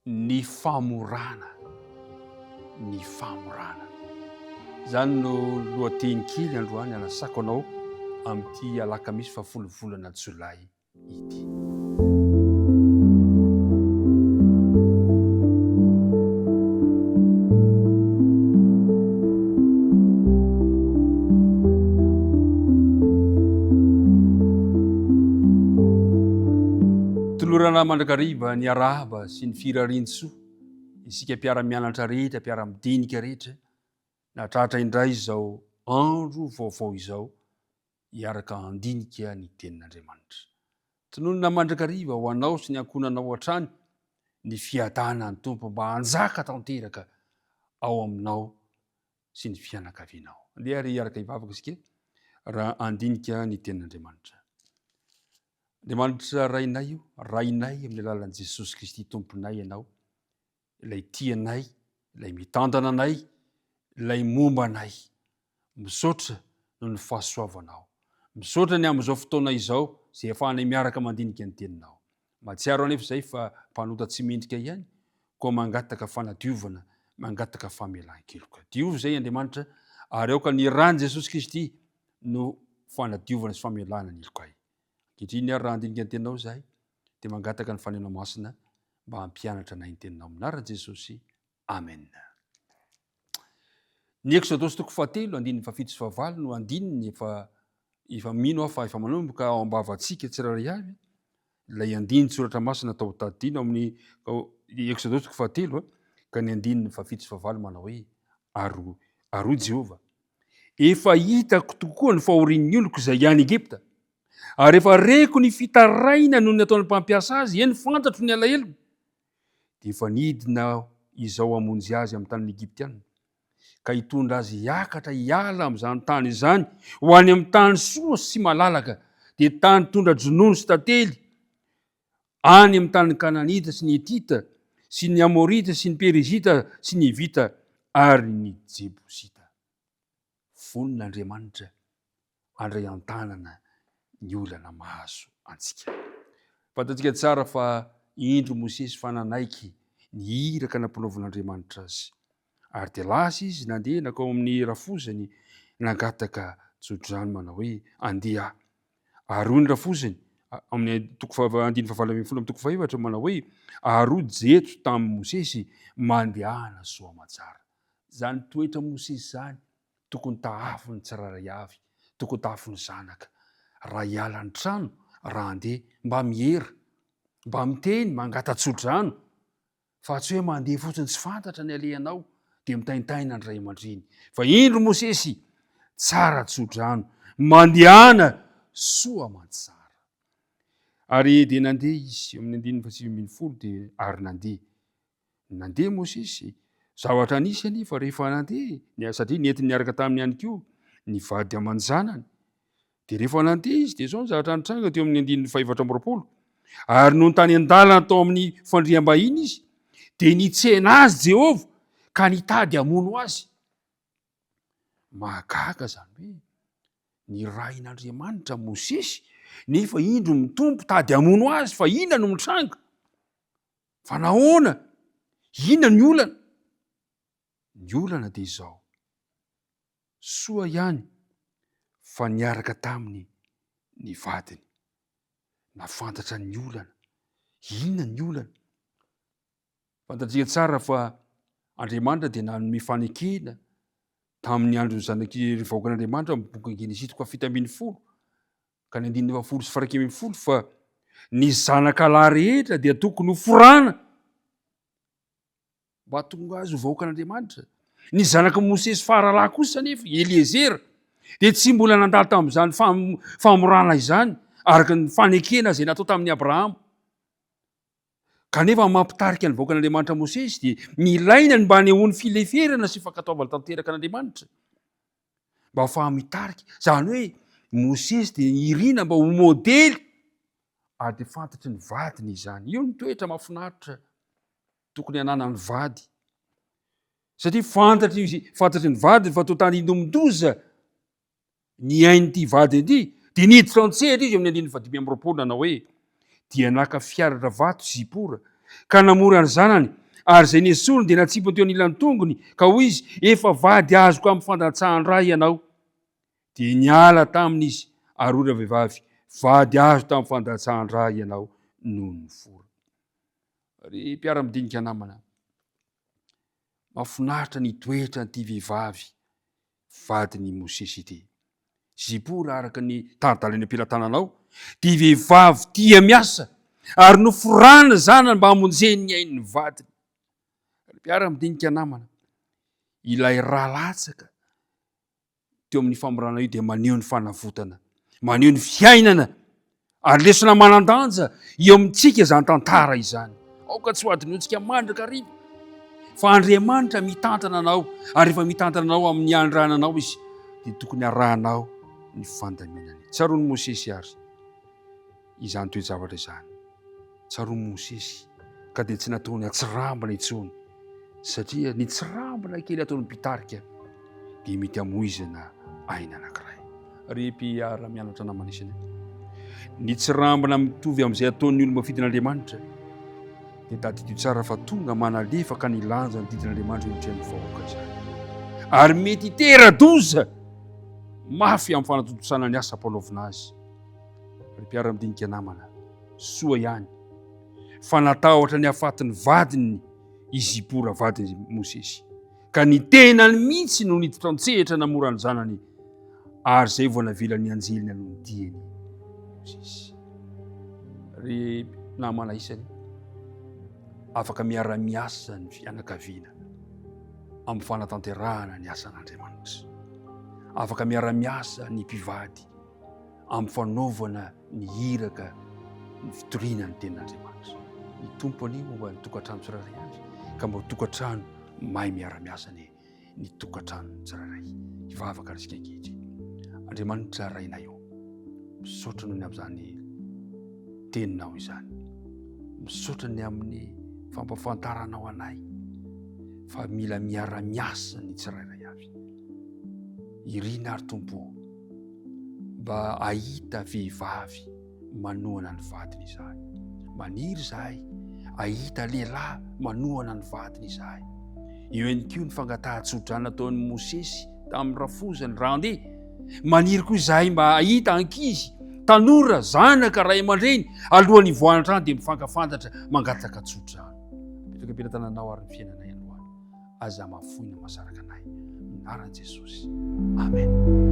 Ny famorana, ny famorana. Izany no lohateny kely androany anasako anao amin'ity alakamisy fahafolo volana jolay ity. Tolorana mandrakariva ny arahaba sy ny firarian-tsoa isika mpiara-mianatra rehetra, mpiara-midinika rehetra, nahatratra indray izao andro vaovao izao hiaraka handinika ny Tenin'Andriamanitra. Tononina mandrakariva ho anao sy ny ankohonanao hatrany ny fiadanan'ny Tompo mba hanjaka tanteraka ao aminao sy ny fianakavianao. Andeha ary hiaraka hivavaka isika raha handinika ny Tenin'Andriamanitra. Andriamanitra Rainay io, Rainay amin'ny alalan'i Jesosy Kristy Tomponay Ianao, ilay tia anay, ilay mitantana anay, ilay momba anay. Misaotra noho ny fahasoavanao. Misaotra ny amin'izao fotoana izao izay ahafahanay miaraka mandinika ny Teninao. Mahatsiaro anefa izay fa mpanota tsy mendrika ihany, koa mangataka fanadiovana, mangataka famelan-keloka. Diovy izay Andriamanitra, ary aoka ny ran'i Jesosy Kristy no fanadiovana sy famelana ny helokay. Ankehitriny ary raha handinika ny Teninao izahay, dia mangataka ny Fanela Masina mba hampianatra anay ny Teninao. Amin'ny anaran'i Jesosy, Amen. Ny Eksodosy toko fahatelo, andininy fahafito sy fahavalo no andininy efa efa mino aho fa efa manomboka ao am-bavantsika tsirairay avy ilay andinin-tsoratra masina atao tadidina ao amin'ny Eksodosy toko fahatelo ka ny andininy fahafito sy fahavalo manao hoe ary ary hoy Jehovah efa hitako tokoa ny fahorian'ny oloko izay any Egypta ary efa reko ny fitaraina noho ny ataon'ny mpampiasa azy, eny fantatro ny alahelony dia efa nidina aho izao hamonjy azy amin'ny tanin'ny Egyptiana, ka hitondra azy hiakatra hiala amin'izany tany izany ho any amin'ny tany soa sy malalaka, dia tany tondra-dronono sy tantely, any amin'ny tanin'ny Kananita sy ny Hetita sy ny Amorita sy ny Perizita sy ny Hivita ary ny Jebosita. Vonona Andriamanitra handray an-tanana ny olana mahazo antsika. Fantatsika tsara fa indro Mosesy fa nanaiky ny iraka nampanaovin'Andriamanitra azy. Ary dia lasa izy nandeha nankao amin'ny rafozany nangataka tsodrano manao hoe, Andeha aho. Ary hoy ny rafozany, amin'ny toko faha andininy fahavalo ambin'ny folo amin'ny toko fahefatra manao hoe, Ary hoy Jetro tamin'i Mosesy, Mandehana soa aman-tsara. Izany toetra Mosesy izany tokony tahafin'ny tsirairay avy, tokony tahafin'ny zanaka. Raha hiala ny trano, raha handeha, mba miera, mba miteny, mangata-tsodrano, fa tsy hoe mandeha fotsiny tsy fantatra ny alehanao, dia mitaintaina ny ray aman-dreny. Fa indro Mosesy, tsara tsodrano, mandehana soa aman-tsara. Ary dia nandeha izy, eo amin'ny andininy fahasivy ambin'ny folo dia ary nandeha. Nandeha Mosesy. Zavatra nisy anefa rehefa nandeha, satria nentiny niaraka taminy ihany koa ny vady aman-janany. Dia rehefa nandeha izy, dia izao ny zavatra nitranga teo amin'ny andininy fahefatra amby roapolo. Ary nony tany an-dalana tao amin'ny fandriam-bahiny izy, dia nitsena azy Jehovah ka nitady hamono azy. Mahagaga izany hoe nirahin'Andriamanitra Mosesy, nefa indro ny Tompo tady hamono azy, fa inona no mitranga? Fa nahoana? Inona ny olana? Ny olana dia izao, soa ihany fa niaraka taminy ny vadiny. Nahafantatra ny olana. Inona ny olana? Fantatsika tsara fa Andriamanitra dia nanome fanekena tamin'ny andron'ny zanak'i vahoakan'Andriamanitra amin'ny bokin'ny Genesisy toko fahafito ambin'ny folo ka ny andininy fahafolo sy faha-iraika ambin'ny folo fa ny zanaka lahy rehetra dia tokony ho forana mba hahatonga azy ho vahoakan'Andriamanitra. Ny zanak'i Mosesy faralahy kosa anefa, Eliezera, dia tsy mbola nandalo tamin'izany famorana izany araka ny fanekena izay natao tamin'i Abrahama. Kanefa mampitarika ny vahoakan'Andriamanitra Mosesy dia nilaina ny mba hanehoany fileferana sy fankatoavana tanteraka an'Andriamanitra. Mba hahafaha-mitarika. Izany hoe Mosesy dia nirina mba ho modely ary dia fantatry ny vadiny izany. Io ny toetra mahafinaritra tokony hananan'ny vady. Satria fantatry fantatry ny vadiny fa toa tandindomin-doza ny ain'ity vadiny ity, dia niditra an-tsehatra izy amin'ny andininy fahadimy amby roapolo nanao hoe, Dia naka fiaratra vato Zipora. Ka namora ny zanany, ary izay nesoriny dia natsipiny teo anilan'ny tongony, ka hoy izy, Efa vady azoko amin'ny fandatsahan-dra ianao. Dia niala taminy izy, ary hoy ravehivavy, Vady azo tamin'ny fandatsahan-dra ianao noho ny fora. Ry mpiara-midinika namana, mahafinaritra ny toetran'ity vehivavy vadin'i Mosesy ity. Zipora araka ny tari-dalana am-pelatananao, dia vehivavy tia miasa ary noforana zanany mba hamonjeny ny ain'ny vadiny. Ry mpiara-midinika namana, ilay ra latsaka teo amin'ny famorana io dia maneho ny fanavotana, maneho ny fiainana ary lesona manan-danja eo amintsika izany tantara izany. Aoka tsy ho adinointsika mandrakariva fa Andriamanitra mitantana anao ary rehefa mitantana anao amin'ny andrana anao izy dia tokony arahanao ny fandaminany. Tsaroan'i Mosesy ary izany toe-javatra izany. Tsaroan'i Mosesy ka dia tsy nataony an-tsirambina intsony satria ny tsirambina kely ataon'ny mpitarika dia mety hamoizana aina anankiray. Ry mpiara mianatra namana isany, ny tsirambina mitovy amin'izay ataon'ny olom-boafidin'Andriamanitra dia tadidio tsara fa tonga manalefaka ny lanjan'ny didin'Andriamanitra eo anatrehan'ny vahoaka izany ary mety hitera-doza mafy amin'ny fanatontosana ny asa ampanaovina azy. Ry mpiara-midinika namana, soa ihany fa natahotra ny hafatin'ny vadiny i Zipora vadin'i Mosesy, ka ny tenany mihitsy no niditra an-tsehatra namora ny zanany, ary izay vao navelan'ny anjeliny hanao ny diany Mosesy. Ry namana isany, afaka miara-miasa ny fianakaviana amin'ny fanatanterahana ny asan'Andriamanitra. Afaka miara-miasa ny mpivady amin'ny fanaovana ny iraka ny fitoriana ny tenin'Andriamanitra. Ny Tompo anie momba ny tokantrano tsirairay avy ka mba ho tokantrano mahay miara-miasa anie ny tokantrano tsirairay. Hivavaka ary isika ankehitriny. Andriamanitra Rainay ô, misaotra noho ny amin'izany teninao izany. Misaotra ny amin'ny fampahafantaranao anay fa mila miara-miasa ny tsirairay avy. Irina ary Tompo ô, mba hahita vehivavy manohana ny vadiny izahay. Maniry izahay hahita lehilahy manohana ny vadiny izahay. Eo ihany koa ny fangatahan-tsodrano nataon'i Mosesy tamin'ny rafozany raha handeha. Maniry koa izahay mba hahita ankizy, tanora, zanaka, ray aman-dreny alohan'ny hivoahana an-trano dia mifankafantatra mangataka tsodrano. Apetraka am-pelatananao ary ny fiainanay androany. Aza mahafoy na mahasaraka anay. Anaran'i Jesosy. Amen.